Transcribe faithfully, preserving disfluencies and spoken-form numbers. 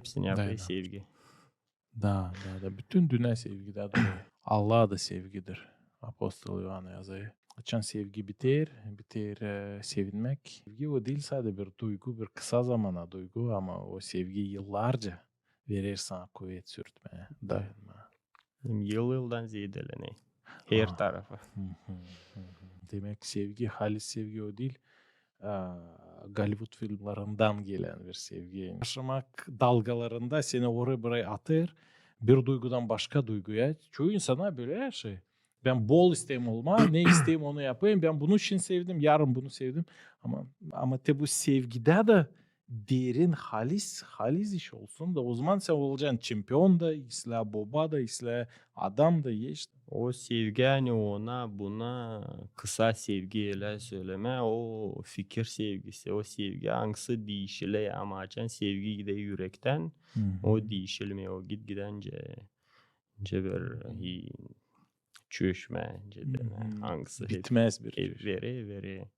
Hepsini yapêr sevgi. Da, da, da. Bütün dünnä sevgidä durêr. Allah da sevgidir. Apostol İoan yazêr. Açan sevgi biter, biter e, sevinmäk. Sevgi o diil sade bir duygu, bir kısa zamana duygu, ama o sevgi yıllarca verer sana kuvet sürtmää, dayanmaa. Yıl-yıldan zeedelänir. Her tarafı. Demäk, sevgi, halis sevgi o diil, a, Golivud filmlerinden gelän bir sevgi. Yaşamak dalgalarında seni oraya-buraya atêr, bir duygudan başka duyguya. Çoyu insana bölä şey. Bän bol isteerim olmaa, ne isteerim, onu yapêrım. Bän bunu için sevdim, yarın bunu sevdim. Ama, ama te bu sevgidä dä derin, halis, halis iş olsun da, ozaman sän olacan çempion da, islää boba da, islää adam da, eş. O sevgi, ani ona, buna kısa sevgi, ölä sölemää, o fikir sevgisi, o sevgi, angısı diişiler, ama açan sevgi gider ürektän, o diişilmeer, o git-gidäncä, nicä bir çökmää, nicä demäk, angısı hep bitmäz bir vere, vere.